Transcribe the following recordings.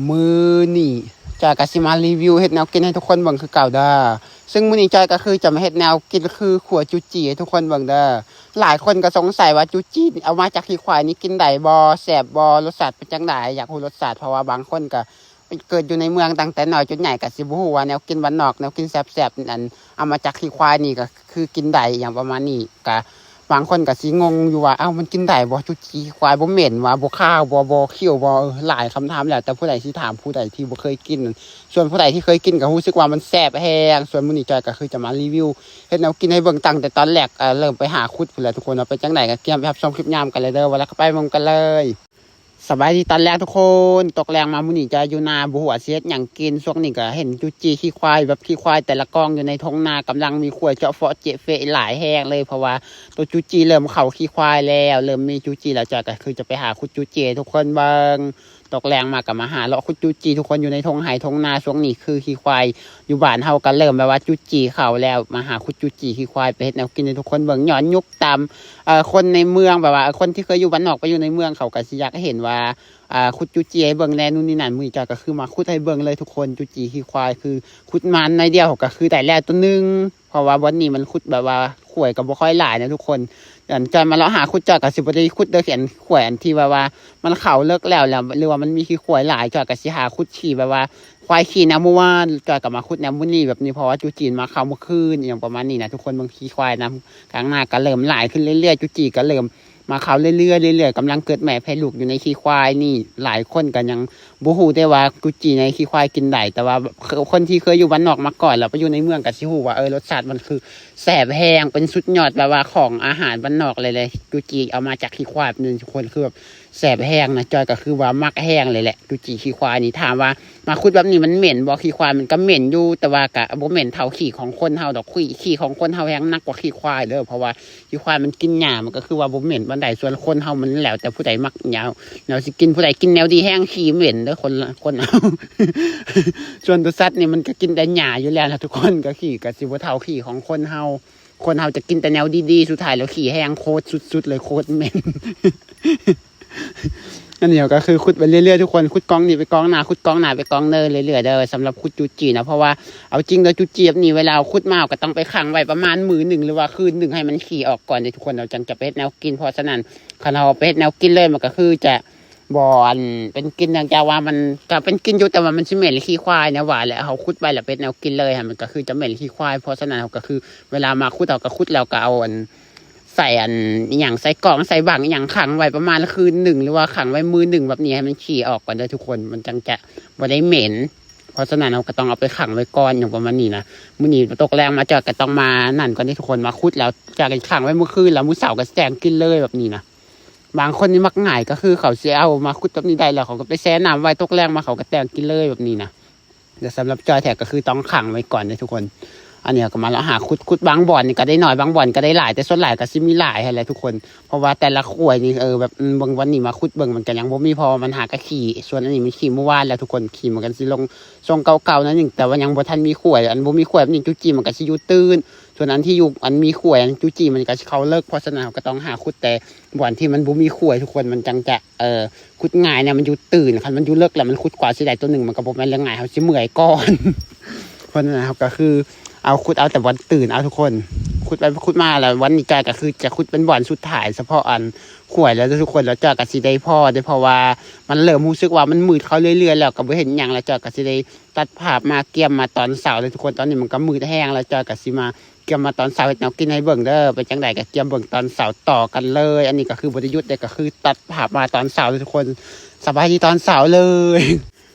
ມື້ນີ້ຈອຍກໍຊິມາຣີວິວເຮັດແນວກິນໃຫ້ທຸກຄົນເບິ່ງຄືເກົ່າເດີ. ເຊິ່ງມື້ນີ້ຈອຍກໍຄືຈະມາເຮັດແນວກິນຄືຂົ້ວຈູຈີໃຫ້ທຸກຄົນເບິ່ງເດີ. ຫຼາຍຄົນກໍສົງໄສວ່າຈູຈີເອົາມາຈາກຂີ້ຄວາຍນີ້ກິນໄດ້ບໍ່ ແຊບບໍ່ ລົດຊາດເປັນຈັ່ງໃດ ຢາກຮູ້ລົດຊາດ ເພາະວ່າບາງຄົນກໍເກີດຢູ່ໃນເມືອງຕັ້ງແຕ່ນ້ອຍຈົນໃຫຍ່ ກໍຊິບໍ່ຮູ້ວ່າແນວກິນບ້ານນອກ ແນວກິນແຊບໆ ອັນເອົາມາຈາກຂີ້ຄວາຍນີ້ກໍຄືກິນໄດ້ ອີ່ຫຍັງປະມານນີ້. ກະບາງຄົນກະຊິງົງຢູ່ວ່າ ເອົ້າ ມັນກິນໄດ້ບໍ່ ຈູຈີຂີ້ຄວາຍ ບໍ່ເໝັນຫວາ ບໍ່ຄາວບໍ່ ບໍ່ຂິວບໍ່? ເອີ ຫຼາຍຄຳຖາມ ແລ້ວແຕ່ຜູ້ໃດຊິຖາມ ຜູ້ໃດທີ່ບໍ່ເຄີຍກິນ. ສ່ວນຜູ້ໃດທີ່ເຄີຍກິນກະຮູ້ສຶກວ່າມັນແຊບແຮງ. ສ່ວນມື້ນີ້ຈອຍກະຄືຈະມາຣີວິວເຮັດແນວກິນໃຫ້ເບິ່ງ ຕັ້ງແຕ່ຕອນແລກ ເລີ່ມໄປຫາຂຸດພຸ້ນແຫຼະທຸກຄົນ. ເອົາ ເປັນຈັ່ງໃດກະກຽມໄປຮັບຊົມຄລິບຍາມກັນເລີຍເດີ. ວ່າແລ້ວກໍໄປເບິ່ງກັນເລີຍ. ສະບາຍດີຕອນແລງທຸກຄົນ. ຕົກແລງມາມື້ນີ້ຈອຍຢູ່ນາ ບໍ່ຮູ້ວ່າຊິເຮັດຫຍັງກິນ. ຊ່ວງນີ້ກໍເຫັນຈູຈີຂີ້ຄວາຍ ແບບຂີ້ຄວາຍແຕ່ລະກອງຢູ່ໃນທົ່ງນາ ກຳລັງມີຂວາຍເຈາະເຟາະເຈະເຟະຫຼາຍແຮງເລີຍ ເພາະວ່າໂຕຈູຈີເລີ່ມເຂົ້າຂີ້ຄວາຍແລ້ວ ເລີ່ມມີຈູຈີແລ້ວ. ຈອຍກໍຄືຈະໄປຫາຂຸດຈູຈີໃຫ້ທຸກຄົນເບິ່ງ. ຕົກແລງມາກໍມາຫາເລາະຂຸດຈູຈີ ທຸກຄົນ ຢູ່ໃນທົ່ງໄຮ່ທົ່ງນາ. ຊ່ວງນີ້ຄືຂີ້ຄວາຍຢູ່ບ້ານເຮົາກໍເລີ່ມແບບວ່າຈູຈີເຂົ້າແລ້ວ ມາຫາຂຸດຈູຈີຂີ້ຄວາຍໄປເຮັດແນວກິນໃຫ້ທຸກຄົນເບິ່ງ. ຍ້ອນຍຸກຕາມ ເອີ ຄົນໃນເມືອງ ແບບວ່າ ເອີ ຄົນທີ່ເຄີຍຢູ່ບ້ານນອກໄປຢູ່ໃນເມືອງ ເຂົາກໍຊິຢາກເຫັນວ່າ ອາ ຂຸດຈູຈີໃຫ້ເບິ່ງແດ່ ນູ່ນນີ້ນັ້ນ. ມື້ນີ້ຈອຍກໍຄືມາຂຸດໃຫ້ເບິ່ງເລີຍທຸກຄົນ. ຈູຈີຂີ້ຄວາຍຄືຂຸດມາໜ້ອຍດຽວ ເຮົາກໍຄືໄດ້ແລ້ວໂຕໜຶ່ງ ເພາະວ່າບ່ອນນີ້ມັນຂຸດແບບວ່າຂວາຍກໍບໍ່ຄ່ອຍຫຼາຍນະທຸກຄົນ. ອັນຈອຍມາເລາະຫາຂຸດ ຈອຍກໍຊິບໍ່ໄດ້ຂຸດເດີ ອັນຂວາຍອັນທີ່ແບບວ່າມັນເຂົ້າເລິກແລ້ວ ແລ້ວ ຫຼືວ່າມັນມີຂີ້ຄວາຍຫຼາຍ ຈອຍກໍຊິຫາຂຸດຂີ້ແບບວ່າ ຄວາຍຂີ້ນຳມື້ວານ ຈອຍກໍມາຂຸດນຳມື້ນີ້ແບບນີ້ ເພາະວ່າຈູຈີມາເຂົ້າມື້ຄືນ ອີ່ຫຍັງປະມານນີ້ນະທຸກຄົນ. ເບິ່ງຂີ້ຄວາຍນຳກາງນາກໍເລີ່ມຫຼາຍຂຶ້ນເລື້ອຍໆ ຈູຈີກໍເລີ່ມມາເຂົ້າເລື້ອຍໆ ເລື້ອຍໆ ກຳລັງເກີດແມ່ແຜ່ລູກຢູ່ໃນຂີ້ຄວາຍນີ້. ຫຼາຍຄົນກໍຍັງບໍ່ຮູ້ເດ້ວ່າຈູຈີໃນຂີ້ຄວາຍກິນໄດ້ ແຕ່ວ່າຄົນທີ່ເຄີຍຢູ່ບ້ານນອກມາກ່ອນ ແລ້ວໄປຢູ່ໃນເມືອງກໍຊິຮູ້ວ່າ ເອີ ລົດຊາດມັນຄືແຊບແຮງ ເປັນສຸດຍອດແບບວ່າຂອງອາຫານບ້ານນອກເລີຍແຫຼະ. ຈູຈີເອົາມາຈາກຂີ້ຄວາຍນີ້ທຸກຄົນ ຄືແບບ ແຊບແຮງນະ. ຈອຍກໍຄືວ່າມັກແຮງເລີຍແຫຼະ ຈູຈີຂີ້ຄວາຍນີ້. ຖາມວ່າມາຂຸດແບບນີ້ມັນເໝັນບໍ່? ຂີ້ຄວາຍມັນກໍເໝັນຢູ່ ແຕ່ວ່າກໍບໍ່ເໝັນເທົ່າຂີ້ຂອງຄົນເຮົາດອກ. ຂີ້ ຂີ້ຂອງຄົນເຮົາແຮງໜັກກວ່າຂີ້ຄວາຍເດີ ເພາະວ່າຂີ້ຄວາຍມັນກິນຫຍ້າ ມັນກໍຄືວ່າບໍ່ເໝັນປານໃດ. ສ່ວນຄົນເຮົາມັນແລ້ວແຕ່ຜູ້ໃດມັກຫຍ້າ ແນວຊິກິນ ຜູ້ໃດກິນແນວດີແຮງ ຂີ້ເໝັນເດີ ຄົນ ຄົນເຮົາ. ສ່ວນຕົວສັດນີ້ມັນກໍກິນແຕ່ຫຍ້າຢູ່ແລ້ວນະທຸກຄົນ ກໍຂີ້ກໍຊິບໍ່ເທົ່າຂີ້ຂອງຄົນເຮົາ. ຄົນເຮົາຈະກິນແຕ່ແນວດີໆ ສຸດທ້າຍແລ້ວຂີ້ແຮງໂຄດສຸດໆເລີຍ ໂຄດເໝັນ. ອັນນີ້ກໍຄືຂຸດໄປເລື້ອຍໆ ທຸກຄົນ ຂຸດກ້ອງນີ້ໄປກ້ອງໜ້າ ຂຸດກ້ອງໜ້າໄປກ້ອງເນີ ເລື້ອຍໆເດີ ສຳລັບຂຸດຈູຈີນະ. ເພາະວ່າເອົາຈິງເດີ ຈູຈີແບບນີ້ ເວລາເອົາຂຸດມາ ເຮົາກໍຕ້ອງໄປຂັງໄວ້ປະມານມື້ໜຶ່ງ ຫຼືວ່າຄືນໜຶ່ງ ໃຫ້ມັນຂີ້ອອກກ່ອນເດ້ທຸກຄົນ ເຮົາຈັ່ງຈະໄປເຮັດແນວກິນ. ເພາະສະນັ້ນ ຄັນເຮົາໄປເຮັດແນວກິນເລີຍ ມັນກໍຄືຈະບໍ່ ອັນ ເປັນກິ່ນ ເນື່ອງຈາກວ່າມັນກໍເປັນກິ່ນຢູ່ ແຕ່ວ່າມັນຊິເໝັນຂີ້ຄວາຍ ແນວວ່າແຫຼະ. ເຮົາຂຸດໄວ້ແລ້ວໄປເຮັດແນວກິນເລີຍ ມັນກໍຄືຈະເໝັນຂີ້ຄວາຍ. ເພາະສະນັ້ນ ເຮົາກໍຄືເວລາມາຂຸດ ເຮົາກໍຂຸດແລ້ວກໍເອົາ ອັນ ໃສ່ອັນອີ່ຫຍັງ ໃສ່ກ່ອງ ໃສ່ບັງອີ່ຫຍັງ ຂັງໄວ້ປະມານຄືນໜຶ່ງ ຫຼືວ່າຂັງໄວ້ມື້ໜຶ່ງແບບນີ້ ໃຫ້ມັນຂີ້ອອກກ່ອນເດີທຸກຄົນ ມັນຈັ່ງຈະບໍ່ໄດ້ເໝັນ. ເພາະສະນັ້ນ ເຮົາກໍຕ້ອງເອົາໄປຂັງໄວ້ກ່ອນ ຫຍັງປະມານນີ້ນະ. ມື້ນີ້ຕົກແລງມາ ຈອຍກໍຕ້ອງມານັ້ນກ່ອນເດ້ທຸກຄົນ ມາຂຸດແລ້ວ ຈອຍກໍຂັງໄว้ມື້ຄືນ ແລ້ວມື້ເຊົ້າກໍແຕ່ງກິນເລີຍແບບນີ້ນະ. ບາງຄົນນີ້ມັກງ່າຍ ກໍຄືເຂົາຊິເອົາມາຂຸດແບບນີ້ໄດ້ແລ້ວ ເຂົາກໍໄປແຊ່ນ້ຳໄວ້ ຕົກແລງມາເຂົາກໍແຕ່ງກິນເລີຍແບບນີ້ນະ. ແຕ່ສຳລັບຈອຍແທ້ກໍຄືຕ້ອງຂັງໄວ້ກ່ອນເດ້ທຸກຄົນ. ອັນນີ້ກໍມາເລາະຫາຂຸດ ຂຸດບາງບ່ອນນີ້ກໍໄດ້ໜ້ອຍ ບາງບ່ອນກໍໄດ້ຫຼາຍ ແຕ່ສ່ວນຫຼາຍກໍຊິມີຫຼາຍຫັ້ນແຫຼະທຸກຄົນ. ເພາະວ່າແຕ່ລະຂວາຍນີ້ ເອີ ແບບ ເບິ່ງວັນນີ້ມາຂຸດເບິ່ງ ມັນກໍຍັງບໍ່ມີ ເພາະວ່າມັນຫາກະຂີ້. ສ່ວນອັນນີ້ມັນຂີ້ມື້ວານແລ້ວທຸກຄົນ ຂີ້ມັນກໍຊິລົງຊົງເກົ່າໆໜ້ອຍໜຶ່ງ ແຕ່ວ່າຍັງບໍ່ທັນມີຂວາຍ. ອັນບໍ່ມີຂວາຍແບບນີ້ ຈູຈີມັນກໍຊິຢູ່ຕື້ນ ສ່ວນອັນທີ່ຢູ່ ອັນມີຂວາຍ ຈູຈີມັນກໍຊິເຂົ້າເລິກ. ເພາະສະນັ້ນ ເຮົາກໍຕ້ອງຫາຂຸດແຕ່ບ່ອນທີ່ມັນບໍ່ມີຂວາຍທຸກຄົນ ມັນຈັ່ງຈະ ເອີ ຂຸດງ່າຍນະ ມັນຢູ່ຕື້ນ. ຄັນມັນຢູ່ເລິກແລ້ວມັນຂຸດກວ່າຊິໄດ້ໂຕໜຶ່ງ ມັນກໍບໍ່ແມ່ນເລື່ອງງ່າຍ ເຮົາຊິເມື່ອຍກ່ອນ. ເພາະນັ້ນເຮົາກໍຄືເອົາຂຸດເອົາແຕ່ບ່ອນຕື້ນເອົາທຸກຄົນ. ຂຸດໄປຂຸດມາແລ້ວ ວັນນີ້ຈອຍກໍຄືຈະຂຸດເປັນບ່ອນສຸດທ້າຍ ສະເພາະອັນຂວາຍແລ້ວທຸກຄົນ ແລ້ວຈອຍກໍຊິໄດ້ພໍເດ້ ເພາະວ່າມັນເລີ່ມຮູ້ສຶກວ່າມັນມືດເຂົ້າເລື້ອຍໆ ແລ້ວກໍບໍ່ເຫັນຫຍັງ ແລ້ວຈອຍກໍຊິໄດ້ຕັດພາບມາກຽມມາຕອນເຊົ້າເດ້ທຸກຄົນ. ຕອນນີ້ມັນກໍມືດແຮງແລ້ວ ຈອຍກໍຊິມາ ກຽມມາຕອນເຊົ້າເຮັດແນວກິນໃຫ້ເບິ່ງເດີ. ເປັນຈັ່ງໃດກໍກຽມເບິ່ງຕອນເຊົ້າຕໍ່ກັນເລີຍ. ອັນນີ້ກໍຄືບໍ່ໄດ້ຢຸດເດ້ ກໍຄືຕັດພາບມາຕອນເຊົ້າເລີຍທຸກຄົນ. ສະບາຍດີຕອນເຊົ້າເລີຍ.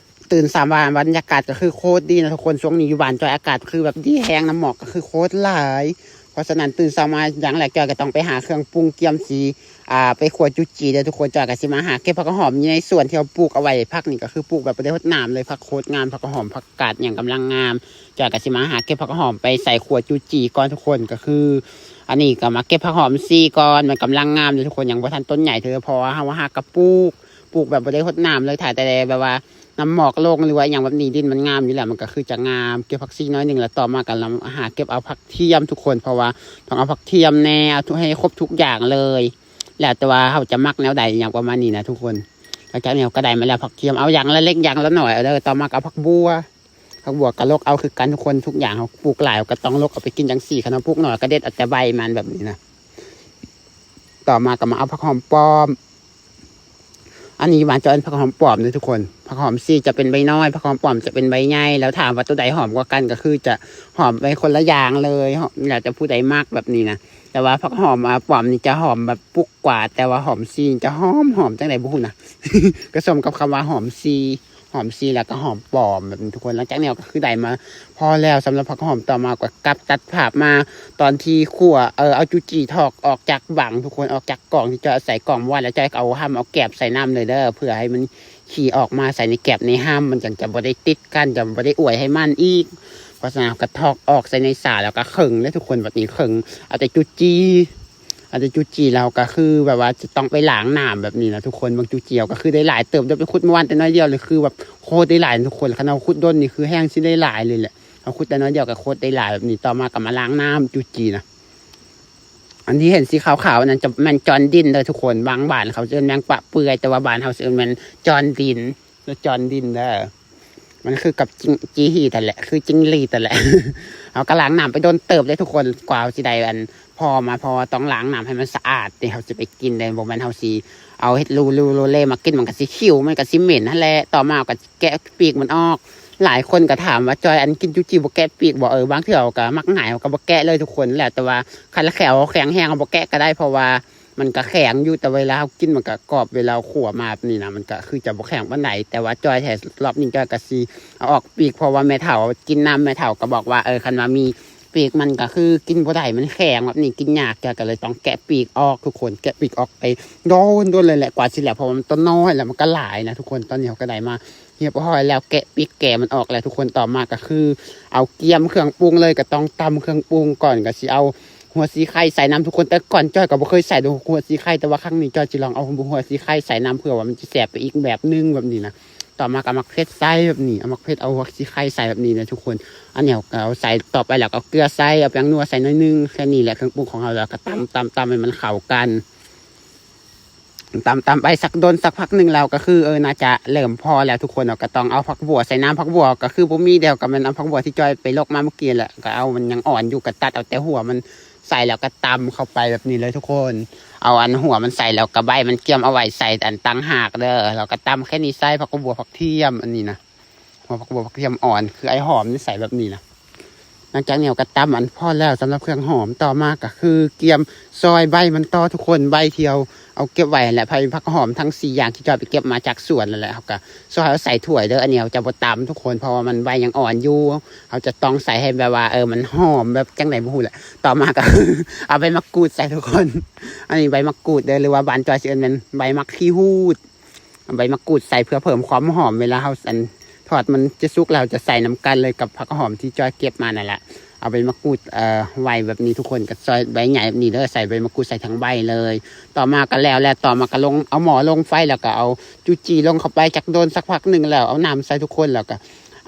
ຕື່ນເຊົ້າມາບັນຍາກາດກໍຄືໂຄດດີນະທຸກຄົນ. ຊ່ວງນີ້ຢູ່ບ້ານຈອຍອາກາດຄືແບບດີແຮງ ນ້ຳໝອກກໍຄືໂຄດຫຼາຍ. ເພາະສະນັ້ນ ຕື່ນເຊົ້າມາຢ່າງແລກຈອຍກໍຕ້ອງໄປຫາເຄື່ອງປຸງ ກຽມຊິ ອ່າ ໄປຂົ້ວຈູຈີເດີທຸກຄົນ. ຈອຍກໍຊິມາຫາເກັບຜັກຫອມຢູ່ໃນສວນທີ່ເຮົາປູກເອົາໄວ້. ຜັກນີ້ກໍຄືປູກແບບບໍ່ໄດ້ຫົດນ້ຳເລີຍ. ຜັກໂຄດງາມ ຜັກຫອມ ຜັກກາດຫຍັງກຳລັງງາມ. ຈອຍກໍຊິມາຫາເກັບຜັກຫອມໄປໃສ່ຂົ້ວຈູຈີກ່ອນທຸກຄົນ. ກໍຄືອັນນີ້ກໍມາເກັບຜັກຫອມຊີກ່ອນ ມັນກຳລັງງາມເລີຍທຸກຄົນ ຍັງບໍ່ທັນຕົ້ນໃຫຍ່ເທື່ອ ເພາະວ່າເຮົາຫາກະປູກ ປູກແບບບໍ່ໄດ້ຫົດນ້ຳເລີຍ. ຖ້າແຕ່ແບບວ່ານ້ຳໝອກລົງ ຫຼືວ່າອີ່ຫຍັງແບບນີ້ ດິນມັນງາມຢູ່ແລ້ວ ມັນກໍຄືຈະງາມ. ເກັບຜັກຊີໜ້ອຍໜຶ່ງ ແລ້ວຕໍ່ມາກໍມາຫາເກັບເອົາຜັກທຽມທຸກຄົນ ເພາະວ່າຕ້ອງເອົາຜັກທຽມແດ່ ເອົາທຸກ ໃຫ້ຄົບທຸກຢ່າງເລີຍ. ແລ້ວແຕ່ວ່າເຮົາຈະມັກແນວໃດ ອີ່ຫຍັງປະມານນີ້ນະທຸກຄົນ. ຫຼັງຈາກນີ້ເຮົາກໍໄດ້ມາແລ້ວ ຜັກທຽມ ເອົາຢ່າງລະເລັກຢ່າງລະໜ້ອຍເດີ. ຕໍ່ມາກໍເອົາຜັກບົ່ວ ຜັກບົ່ວກໍລົກເອົາຄືກັນທຸກຄົນ ທຸກຢ່າງເຮົາປູກຫຼາຍເຮົາກໍຕ້ອງລົກເອົາໄປກິນຈັ່ງຊີ້ ຄັນເຮົາປູກໜ້ອຍກໍເດັດເອົາແຕ່ໃບມັນແບບນີ້ນະ. ຕໍ່ມາກໍມາເອົາຜັກຫອມປ້ອມ ອັນນີ້ບ້ານເຈົ້າເອີ້ນຜັກຫອມປ້ອມເດີທຸກຄົນ. ຜັກຫອມຊີຈະເປັນໃບນ້ອຍ ຜັກຫອມປ້ອມຈະເປັນໃບໃຫຍ່ ແລ້ວຖາມວ່າໂຕໃດຫອມກວ່າກັນ ກໍຄືຈະຫອມໄປຄົນລະຢ່າງເລີຍ ແລ້ວແຕ່ຜູ້ໃດມັກແບບນີ້ນະ. ແຕ່ວ່າຜັກຫອມ ອາ ປ້ອມນີ້ຈະຫອມແບບປຸກກວ່າ ແຕ່ວ່າຫອມຊີຈະຫອມ ຫອມຈັ່ງໃດບໍ່ຮູ້ນະ ກໍສົມກັບຄຳວ່າຫອມຊີ ຫອມຊີແລ້ວກໍຫອມປ້ອມແບບນີ້ທຸກຄົນ. ຫຼັງຈາກນີ້ເຮົາກໍຄືໄດ້ມາພໍແລ້ວສຳລັບຜັກຫອມ. ຕໍ່ມາກໍກັບຕັດພາບມາຕອນທີ່ຂົ້ວ ເອີ ເອົາຈູຈີຖອກອອກຈາກບັງທຸກຄົນ ອອກຈາກກ່ອງທີ່ຈອຍເອົາໃສ່ກ່ອງເມື່ອວານ ແລ້ວຈອຍກໍເອົາຫຳເອົາແກບໃສ່ນຳເລີຍເດີ ເພື່ອໃຫ້ມັນຂີ້ອອກມາໃສ່ໃນແກບໃນຫຳ ມັນຈັ່ງຈະບໍ່ໄດ້ຕິດກັນ ຈະບໍ່ໄດ້ອວຍໃຫ້ມັນອີກ. ເພາະສະນັ້ນເຮົາກໍຖອກອອກໃສ່ໃນສາ ແລ້ວກໍເຄິ່ງເດີທຸກຄົນ. ບັດນີ້ເຄິ່ງ ເອົາແຕ່ຈູຈີ ເອົາແຕ່ຈູຈີ ແລ້ວກໍຄືແບບວ່າຈະຕ້ອງໄປລ້າງນ້ຳແບບນີ້ນະທຸກຄົນ. ເບິ່ງຈູຈີເຮົາກໍຄືໄດ້ຫຼາຍເຕີບເດີ ໄປຂຸດເມື່ອວານແຕ່ໜ້ອຍດຽວນີ້ຄືແບບໂຄດໄດ້ຫຼາຍນະທຸກຄົນ. ຄັນເຮົາຂຸດດົນນີ້ຄືແຮງຊິໄດ້ຫຼາຍເລີຍແຫຼະ ເຮົາຂຸດແຕ່ໜ້ອຍດຽວກໍໂຄດໄດ້ຫຼາຍແບບນີ້. ຕໍ່ມາກໍມາລ້າງນ້ຳຈູຈີນະ ອັນທີ່ເຫັນສີຂາວໆນັ້ນຈະແມ່ນຈອນດິນເດີທຸກຄົນ. ບາງບ້ານເຂົາຊິເອີ້ນແມງປະເປືອຍ ແຕ່ວ່າບ້ານເຮົາຊິເອີ້ນແມ່ນຈອນດິນ ຈອນດິນເດີ. ມັນຄືກັບຈີ ຈີຮີດຫັ້ນແຫຼະ ຄືຈິງຫຼີດຫັ້ນແຫຼະ. ເຮົາກໍລ້າງນ້ຳໄປດົນເຕີບເດ້ທຸກຄົນ ກວ່າເຮົາຊິໄດ້ອັນພໍມາ ເພາະວ່າຕ້ອງລ້າງນ້ຳໃຫ້ມັນສະອາດເດ້ ເຮົາຊິໄປກິນເດ້. ບໍ່ແມ່ນເຮົາຊິເອົາເຮັດລູໆເລມາກິນ ມັນກໍຊິຂິວ ມັນກໍຊິເໝັນຫັ້ນແຫຼະ. ຕໍ່ມາເຮົາກໍແກະປີກມັນອອກ. ຫຼາຍຄົນກໍຖາມວ່າ ຈອຍ ອັນກິນຈູຈີບໍ່ແກະປີກບໍ່? ເອີ ບາງເທື່ອເຮົາກໍມັກຫງາຍ ເຮົາກໍບໍ່ແກະເລີຍທຸກຄົນ. ແລ້ວແຕ່ວ່າຄັນແຂ້ວເຮົາແຂງແຮງ ເຮົາບໍ່ແກະກໍໄດ້ ເພາະວ່າ ມັນກະແຂງຢູ່ ແຕ່ເວລາເຮົາກິນມັນກະກອບ ເວລາເຮົາຂົ້ວມາແບບນີ້ນະ ມັນກະຄືຈະບໍ່ແຂງປານໃດ. ແຕ່ວ່າຈ້ອຍແທ້ ລອບນີ້ຈ້ອຍກະຊິເອົາອອກປີກ ເພາະວ່າແມ່ເຖົ້າ ກິນນຳ ແມ່ເຖົ້າກະບອກວ່າ ເອີ ຄັນວ່າມີປີກມັນກະຄືກິນບໍ່ໄດ້ ມັນແຂງແບບນີ້ ກິນຍາກ. ຈ້ອຍກະເລີຍຕ້ອງແກະປີກອອກທຸກຄົນ ແກະປີກອອກໄປດົນໆເລີຍແຫຼະ ກວ່າຊິແລ້ວ ເພາະວ່າມັນຕົວນ້ອຍ ແລ້ວມັນກະຫຼາຍນະທຸກຄົນ. ຕອນນີ້ເຮົາກະໄດ້ມາ ຮຽບຮ້ອຍແລ້ວ ແກະປີກແກະມັນອອກແລ້ວທຸກຄົນ. ຕໍ່ມາກໍຄືເອົາກຽມເຄື່ອງປຸງເລີຍ ກໍຕ້ອງຕຳເຄື່ອງປຸງກ່ອນ ກໍຊິເອົາຫົວສີໄຄໃສ່ນຳທຸກຄົນ. ແຕ່ກ່ອນຈ້ອຍກໍບໍ່ເຄີຍໃສ່ດອກຫົວສີໄຄ ແຕ່ວ່າຄັ້ງນີ້ຈ້ອຍຊິລອງເອົາຫົວສີໄຄໃສ່ນຳ ເພື່ອວ່າມັນຈະແຊບໄປອີກແບບໜຶ່ງແບບນີ້ນະ. ຕໍ່ມາກໍເອົາໝາກເຜັດໃສ່ແບບນີ້ ເອົາໝາກເຜັດ ເອົາຫົວສີໄຄໃສ່ແບບນີ້ນະທຸກຄົນ. ອັນນີ້ເຮົາກໍເອົາໃສ່ ຕໍ່ໄປແລ້ວກໍເອົາເກືອໃສ່ ເອົາແປ້ງນົວໃສ່ໜ້ອຍໜຶ່ງ ແຄ່ນີ້ແຫຼະ ເຄື່ອງປຸງຂອງເຮົາ. ແລ້ວກໍຕຳ ຕຳ ຕຳໃຫ້ມັນເຂົ້າກັນ ຕຳ ຕຳໄປສັກດົນ ສັກພັກໜຶ່ງແລ້ວກໍຄື ເອີ ໜ້າຈະເລີ່ມພໍແລ້ວທຸກຄົນ. ເຮົາກໍຕ້ອງເອົາຜັກບົ່ວໃສ່ນຳ ຜັກບົ່ວກໍຄືບໍ່ມີແລ້ວ ກໍແມ່ນເອົາຜັກບົ່ວທີ່ຈ້ອຍໄປລົກມາເມື່ອກີ້ແຫຼະ ກໍເອົາ ມັນຍັງອ່ອນຢູ່ ກໍຕັດເອົາແຕ່ຫົວມັນໃສ່ ແລ້ວກໍຕຳເຂົ້າໄປແບບນີ້ເລີຍທຸກຄົນ. ເອົາອັນຫົວມັນໃສ່ ແລ້ວກໍໃບມັນກຽມເອົາໄວ້ໃສ່ອັນຕ່າງຫາກເດີ. ແລ້ວກໍຕຳແຄ່ນີ້ໃສ່ ຜັກບົ່ວ ຜັກທຽມ ອັນນີ້ນະ ຫົວຜັກບົ່ວ ຜັກທຽມອ່ອນ ຄືໄອ້ຫອມນີ້ໃສ່ແບບນີ້ນະ. ຫຼັງຈາກນີ້ເຮົາກໍຕຳອັນພໍແລ້ວສຳລັບເຄື່ອງຫອມ. ຕໍ່ມາກໍຄືກຽມຊອຍໃບມັນຕໍ່ທຸກຄົນ ໃບທີ່ເຮົາເອົາເກັບໄວ້ຫັ້ນແຫຼະ ໃບຜັກຫອມທັງສີ່ຢ່າງທີ່ຈ້ອຍໄປເກັບມາຈາກສວນນັ້ນແຫຼະ ເຮົາກໍຊອຍເອົາໃສ່ຖ້ວຍເດີ. ອັນນີ້ເຮົາຈະບໍ່ຕຳທຸກຄົນ ເພາະວ່າມັນໃບຍັງອ່ອນຢູ່ ເຮົາຈະຕ້ອງໃສ່ໃຫ້ແບບວ່າ ເອີ ມັນຫອມແບບຈັ່ງໃດບໍ່ຮູ້ແຫຼະ. ຕໍ່ມາກໍ ເອົາໃບໝາກກູດໃສ່ທຸກຄົນ ອັນນີ້ໃບໝາກກູດເດີ ຫຼືວ່າບ້ານຈ້ອຍຊິເອີ້ນແມ່ນໃບໝາກຂີ້ຫູດ ເອົາໃບໝາກກູດໃສ່ເພື່ອເພີ່ມຄວາມຫອມ ເວລາເຮົາ ອັນ ທອດມັນຈະສຸກແລ້ວ ເຮົາຈະໃສ່ນຳກັນເລີຍກັບຜັກຫອມທີ່ຈ້ອຍເກັບມານັ້ນແຫຼະ. ເອົາໃບໝາກກູດ ເອີ ໄວ້ແບບນີ້ທຸກຄົນ ກໍຊອຍໃບໃຫຍ່ແບບນີ້ເດີ ໃສ່ໃບໝາກກູດໃສ່ທັງໃບເລີຍ. ຕໍ່ມາກໍແລ້ວແຫຼະ ຕໍ່ມາກໍລົງ ເອົາໝໍ້ລົງໄຟ ແລ້ວກໍເອົາຈູຈີລົງເຂົ້າໄປຈັກດົນ ສັກພັກໜຶ່ງແລ້ວເອົານ້ຳໃສ່ທຸກຄົນ ແລ້ວກໍ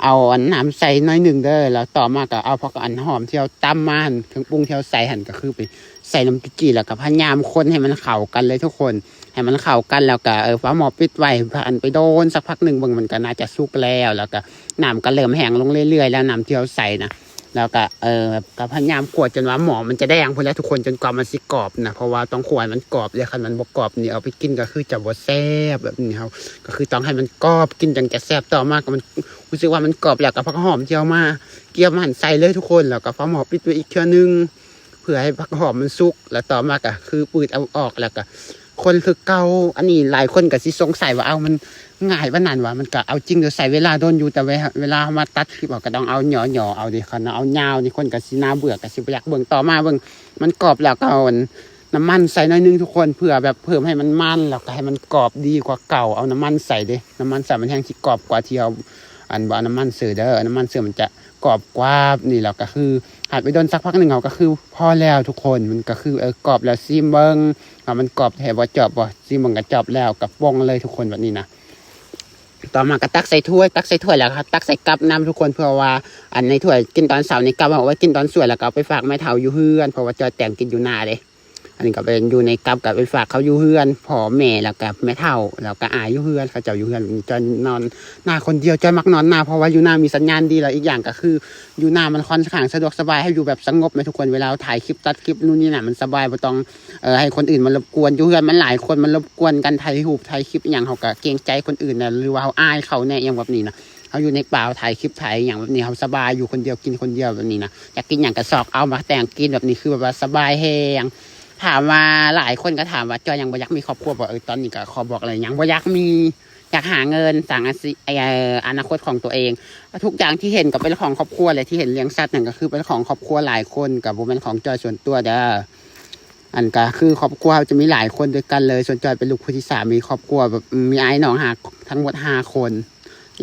ເອົາອັນນ້ຳໃສ່ໜ້ອຍໜຶ່ງເດີ. ແລ້ວຕໍ່ມາກໍເອົາຜັກ ອັນຫອມທີ່ເຮົາຕຳມາຫັ້ນ ເຄື່ອງປຸງທີ່ເຮົາໃສ່ຫັ້ນ ກໍຄືໄປໃສ່ນຳຈູຈີ ແລ້ວກໍພະຍາຍາມຄົນໃຫ້ມັນເຂົ້າກັນເລີຍທຸກຄົນ. ໃຫ້ມັນເຂົ້າກັນແລ້ວກໍ ເອີ ຝາໝໍ້ປິດໄວ້ ອັນໄປໂດນສັກພັກໜຶ່ງເບິ່ງ ມັນກໍໜ້າຈະສຸກແລ້ວ ແລ້ວກໍນ້ຳກໍເລີ່ມແຫ້ງລົງເລື້ອຍໆແລ້ວ ນ້ຳທີ່ເຮົາໃສ່ນະ. ແລ້ວກໍ ເອີ ກໍພະຍາຍາມຂົ້ວຈົນວ່າໝໍ້ມັນຈະແດງພຸ້ນແຫຼະທຸກຄົນ ຈົນກວ່າມັນຊິກອບນະ ເພາະວ່າຕ້ອງຂົ້ວໃຫ້ມັນກອບເດ້ ຄັນມັນບໍ່ກອບນີ້ເອົາໄປກິນກໍຄືຈະບໍ່ແຊບແບບນີ້. ເຮົາກໍຄືຕ້ອງໃຫ້ມັນກອບ ກິນຈັ່ງຈະແຊບ. ຕໍ່ມາກໍມັນ ຮູ້ສຶກວ່າມັນກອບແລ້ວ ກໍຜັກຫອມທີ່ເຮົາມາກຽມຫັ້ນໃສ່ເລີຍທຸກຄົນ ແລ້ວກໍຝາໝໍ້ປິດໄວ້ອີກເທື່ອໜຶ່ງ ເພື່ອໃຫ້ຜັກຫອມມັນສຸກ ແລ້ວຕໍ່ມາກໍຄືປືດເອົາອອກ ແລ້ວກໍຄົນຄືເກົ່າ. ອັນນີ້ຫຼາຍຄົນກໍຊິສົງໄສວ່າ ເອົ້າ ມັນງ່າຍປານນັ້ນຫວາ? ມັນກໍເອົາຈິງຢູ່ ໃຊ້ເວລາດົນຢູ່ ແຕ່ເວ ເວລາເຮົາມາຕັດຄລິບ ເຮົາກໍຕ້ອງເອົາຫຍໍ້ໆເອົາເດ້. ຄັນເອົາຍາວນີ້ຄົນກໍຊິໜ້າເບື່ອ ກໍຊິບໍ່ຢາກເບິ່ງ. ຕໍ່ມາເບິ່ງ ມັນກອບແລ້ວ ກໍເອົາອັນ ນ້ຳມັນໃສ່ໜ້ອຍໜຶ່ງທຸກຄົນ ເພື່ອແບບເພີ່ມໃຫ້ມັນມັນ ແລ້ວກໍໃຫ້ມັນກອບດີກວ່າເກົ່າ. ເອົານ້ຳມັນໃສ່ເດ້ ນ້ຳມັນໃສ່ມັນແຮ່ງຊິກອບກວ່າທີ່ເຮົາ ອັນ ບໍ່ເອົານ້ຳມັນເສີເດີ ນ້ຳມັນເສີມັນຈະກອບກວ່າ. ນີ້ແລ້ວກໍຄືຫາດໄປດົນສັກພັກໜຶ່ງ ເຮົາກໍຄືພໍແລ້ວທຸກຄົນ ມັນກໍຄື ເອີ ກອບແລ້ວ ຊີມເບິ່ງວ່າມັນກອບແທ້ບໍ່ ຈອບບໍ່ ຊີມເບິ່ງກໍຈອບແລ້ວ ກໍປົ່ງເລີຍທຸກຄົນ ແບບນີ້ນະ. ຕໍ່ມາກໍຕັກໃສ່ຖ້ວຍ ຕັກໃສ່ຖ້ວຍແລ້ວກໍຕັກໃສ່ກັບນຳທຸກຄົນ ເພື່ອວ່າອັນໃນຖ້ວຍກິນຕອນເຊົ້ານີ້ ກັບເອົາໄວ້ກິນຕອນສວຍ ແລ້ວກໍເອົາໄປຝາກແມ່ເຖົ້າຢູ່ເຮືອນ ເພາະວ່າຈອຍແຕ່ງກິນຢູ່ໜ້າເດ້. ອັນນີ້ກໍເປັນຢູ່ໃນກັບ ກໍໄປຝາກເຂົາຢູ່ເຮືອນ ພໍ່ແມ່ ແລ້ວກໍແມ່ເຖົ້າ ແລ້ວກໍອ້າຍຢູ່ເຮືອນ ເຂົາເຈົ້າຢູ່ເຮືອນ. ຈອຍນອນໜ້າຄົນດຽວ ຈອຍມັກນອນໜ້າ ເພາະວ່າຢູ່ໜ້າມີສັນຍານດີ ແລ້ວອີກຢ່າງກໍຄື ຢູ່ໜ້າມັນຄ່ອນຂ້າງສະດວກສະບາຍ ໃຫ້ຢູ່ແບບສະຫງົບແມ່ທຸກຄົນ. ເວລາເຮົາຖ່າຍຄລິບ ຕັດຄລິບ ນູ້ນນີ້ນັ້ນ ມັນສະບາຍ ບໍ່ຕ້ອງ ເອີ ໃຫ້ຄົນອື່ນມາລົບກວນ. ຢູ່ເຮືອນມັນຫຼາຍຄົນມາລົບກວນກັນ ຖ່າຍຮູບ ຖ່າຍຄລິບອີ່ຫຍັງ ເຮົາກໍເກງໃຈຄົນອື່ນນະ ຫຼືວ່າເຮົາອາຍເຂົາແດ່ ອີ່ຫຍັງແບບນີ້ນະ. ເຮົາຢູ່ໃນປ່າ ເຮົາຖ່າຍຄລິບ ຖ່າຍອີ່ຫຍັງແບບນີ້ ເຮົາສະບາຍ ຢູ່ຄົນດຽວ ກິນຄົນດຽວແບບນີ້ນະ. ຢາກກິນຫຍັງກໍຊອກເອົາ ມາແຕ່ງກິນແບບນີ້ ຄືແບບວ່າສະບາຍແຮງ. ຖາມວ່າ ຫຼາຍຄົນກໍຖາມວ່າ ເຈົ້າຍັງບໍ່ຢາກມີຄອບຄົວບໍ່? ເອີ ຕອນນີ້ກໍຂໍບອກເລີຍ ຍັງບໍ່ຢາກມີ. ຢາກຫາເງິນ ສ້າງອາຊີ ເອີ ອະນາຄົດຂອງຕົວເອງ. ທຸກຢ່າງທີ່ເຫັນກໍເປັນຂອງຄອບຄົວ ແລະ ທີ່ເຫັນລ້ຽງສັດນັ້ນກໍຄືເປັນຂອງຄອບຄົວຫຼາຍຄົນ ກໍບໍ່ແມ່ນຂອງຈອຍສ່ວນຕົວເດີ້. ອັນກໍຄືຄອບຄົວເຮົາຈະມີຫຼາຍຄົນດ້ວຍກັນເລີຍ. ສ່ວນຈອຍເປັນລູກຜູ້ທີສາມ ມີຄອບຄົວແບບ ມີອ້າຍນ້ອງຫ້າ ທັງໝົດຫ້າຄົນ.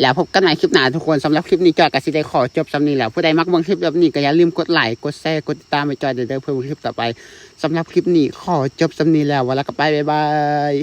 ແລ້ວພົບກັນໃໝ່ຄລິບໜ້າທຸກຄົນ. ສຳລັບຄລິບນີ້ຈອຍກໍຊິໄດ້ຂໍຈົບສ່ຳນີ້ແລ້ວ. ຜູ້ໃດມັກເບິ່ງຄລິບແບບນີ້ກໍຢ່າລືມກົດໄລ ກົດແຊ ກົດຕິດຕາມໃຫ້ຈອຍເດີ້ ເພື່ອເບິ່ງຄລິບຕໍ່ໄປ. ສຳລັບຄລິບນີ້ຂໍຈົບສ່ຳນີ້ແລ້ວ. ວ່າແລ້ວກໍໄປ ບາຍບາຍ.